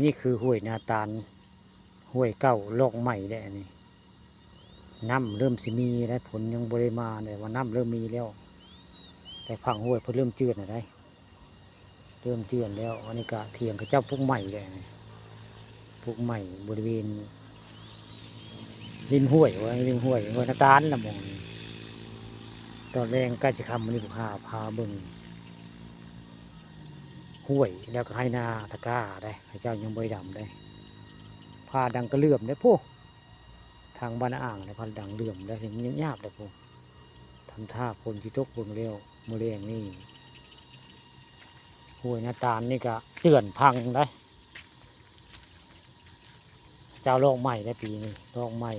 ນີ້ຄືຫ້ວຍນາຕານ ຫ້ວຍເກົ່າລອກໃໝ່ແລ້ວອັນນີ້. ນ້ຳເລີ່ມຊິມີແລ້ວ, ຝົນຍັງບໍ່ໄດ້ມາ ແຕ່ວ່ານ້ຳເລີ່ມມີແລ້ວ, ແຕ່ຝັ່ງຫ້ວຍເພິ່ນເລີ່ມເຈື່ອນແລ້ວໃດ໋, ເລີ່ມເຈື່ອນແລ້ວ. ອັນນີ້ກະຖຽງເຂົາເຈົ້າປູກໃໝ່ແລ້ວ, ປູກໃໝ່ບໍລິເວນລິມຫ້ວຍ, ວ່າລິມຫ້ວຍ ຫ້ວຍນາຕານລະໝ່ອງນີ້. ຕອນແລງໃກ້ຈະຄ່ຳ ມື້ນີ້ພາ ພາເບິ່ງຫ້ວຍ ແລ້ວກະໄຮ່ນາຕະກ້າໄດ໋, ເຂົາເຈົ້າຍັງບໍ່ໄດ້ດຳໄດ໋. ຟ້າດັງກະເຫຼື່ອມເດ້ພຸ້ນ, ທາງບ້ານອາອ່າງເດ້ ຟ້າດັງເຫຼື່ອມເດ້, ຍັງຍາບເດ້ພຸ້ນ. ທຳທ່າຝົນຊິຕົກເບິ່ງແລ້ວ ມື້ແລງນີ້. ຫ້ວຍນາຕານນີ້ກະເຈື່ອນພັງໄດ໋, ເຈົ້າລອກໃໝ່ໄດ໋ປີນີ້, ລອກໃໝ່.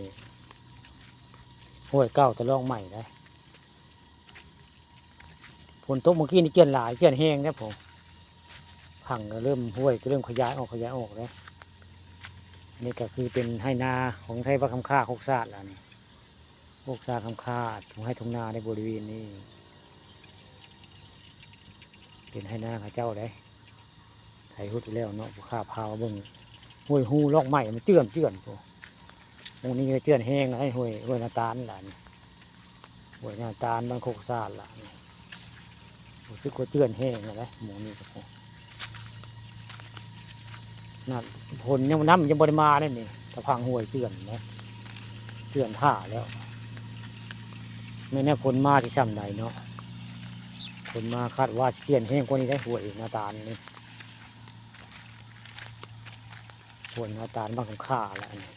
ຫ້ວຍເກົ່າແຕ່ລອກໃໝ່ໄດ໋. ຝົນຕົກມື້ກີ້ນີ້ເຈື່ອນຫຼາຍ ເຈື່ອນແຮງເດ້ພຸ້ນ, ພັງກະເລີ່ມ ຫ້ວຍກະເລີ່ມຂະຫຍາຍອອກ ຂະຫຍາຍອອກເດ້. ນີ້ກະຄືເປັນໄຮ່ນາຂອງໄທບ້ານຄຳຄ່າ ໂຄກສາດລະນີ້, ໂຄກສາດຄຳຄ່າ ທົ່ງໄຮ່ທົ່ງນາໃນບໍລິເວນນີ້ ເປັນໄຮ່ນາເຂົາເຈົ້າເດ້. ໄຖຫຸດໄປແລ້ວເນາະ, ພາ ພາມາເບິ່ງຫ້ວຍຮູລອກໃໝ່ ມັນເຈື່ອນ ເຈື່ອນພຸ້ນ. ໝ່ອງນີ້ກະເຈື່ອນແຮງໄດ໋, ຫ້ວຍ ຫ້ວຍນາຕານລະນີ້, ຫ້ວຍນາຕານ ບ້ານໂຄກສາດລະນີ້. ຮູ້ສຶກວ່າເຈື່ອນແຮງແລ້ວເດ້ ໝ່ອງນີ້ກະ ນ້ຳ ຝົນຍັງ ນ້ຳຍັງບໍ່ໄດ້ມາເດ້ນີ້, ຕະພັງຫ້ວຍເຈື່ອນເດ້ ເຈື່ອນຖ້າແລ້ວ. ແມ່ນແນວຝົນມາຊິຊ່ຳໃດເນາະ, ຝົນມາຄາດວ່າຊິເຈື່ອນແຮງກວ່ານີ້ໄດ໋ ຫ້ວຍນາຕານນີ້. ຫ້ວຍນາຕານບ້ານຄຳຄ່າລະນີ້.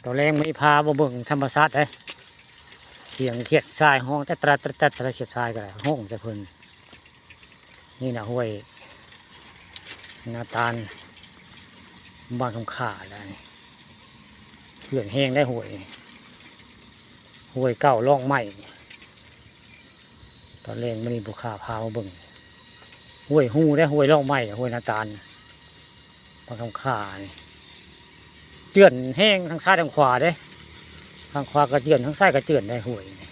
ຕອນແລງມື້ນີ້ພາມາເບິ່ງທຳມະຊາດເດ້, ສຽງຂຽດຊາຍຮ້ອງແຕະແຕະແຕະແຕະ, ຂຽດຊາຍກະຮ້ອງແຕ່ເພິ່ນ. ນີ້ນະ ຫ້ວຍນາຕານ ບ້ານຄຳຄ່າລະນີ້, ເຈື່ອນແຮງໄດ໋ຫ້ວຍ, ຫ້ວຍເກົ່າລອກໃໝ່. ຕອນແລງມື້ນີ້ພາ ພາມາເບິ່ງ ຫ້ວຍຮູເດ້ ຫ້ວຍລອກໃໝ່ ຫ້ວຍນາຕານ ບ້ານຄຳຄ່ານີ້. ເຈື່ອນແຮງທັງຊ້າຍທັງຂວາເດ້, ທາງຂວາກະເຈື່ອນ ທາງຊ້າຍກະເຈື່ອນໄດ໋ຫ້ວຍນີ້.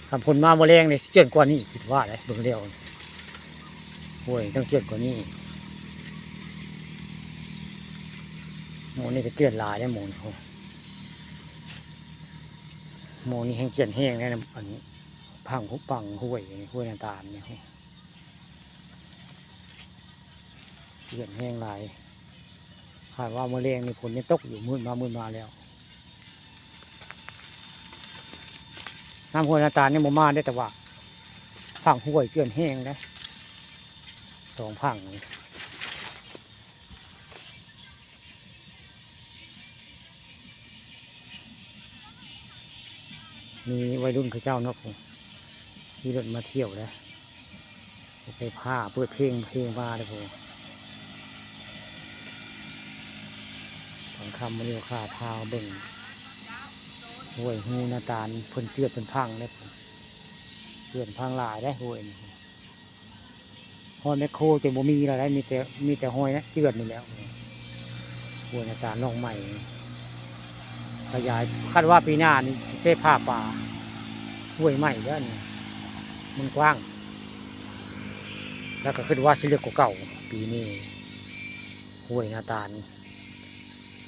ຄັນຝົນມາມື້ແລງນີ້ຊິເຈື່ອນກວ່ານີ້ ຄິດວ່າເດ້ ເບິ່ງແລ້ວ ຫ້ວຍຕ້ອງເຈື່ອນກວ່ານີ້. ໝ່ອງນີ້ກະເຈື່ອນຫຼາຍເດ້ ໝ່ອງນີ້ ໝ່ອງນີ້ແຮງເຈື່ອນແຮງເດ້. ອັນ ພັງ ພັງຫ້ວຍ ຫ້ວຍນາຕານນີ້ ເຈື່ອນແຮງຫຼາຍ. ຄາດວ່າມື້ແລງນີ້ຝົນຍັງຕົກຢູ່ ມືດມາ ມືດມາແລ້ວ. ນ້ຳຫ້ວຍນາຕານຍັງບໍ່ມາເດ້, ແຕ່ວ່າພັງຫ້ວຍເຈື່ອນແຮງເດ້ ສອງພັງນີ້. ມີໄວລຸ້ນເຂົາເຈົ້າເນາະ ຜູ້ຂີ່ລົດມາທ່ຽວເດ້, ໄຟຟ້າເປີດເພງ ເພງມາເດ້ ຜູ້. ຕອນຄ່ຳມື້ນີ້ພາ ພາເບິ່ງຫ້ວຍຮູນາຕານ ເພິ່ນເຈື່ອນເພິ່ນພັງເດ້ ເຈື່ອນພັງຫຼາຍເດ້ ຫ້ວຍນີ້. ຮອຍແມັກໂຄຈົນບໍ່ມີແລ້ວໃດ໋, ມີແຕ່ ມີແຕ່ຮອຍເຈື່ອນນີ້ແຫຼະ. ຫ້ວຍນາຕານລອກໃໝ່ ຂະຫຍາຍ, ຄາດວ່າປີໜ້ານີ້ຊິເສພາປາ ຫ້ວຍໃໝ່ເດີນີ້ ມັນກວ້າງ ແລ້ວກະຄິດວ່າຊິເລິກກວ່າເກົ່າ. ປີນີ້ຫ້ວຍນາຕານ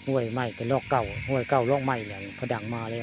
ຫ້ວຍໃໝ່ແຕ່ລອກເກົ່າ ຫ້ວຍເກົ່າລອກໃໝ່ແຫຼະ ພະດັງມາແລ້ວ.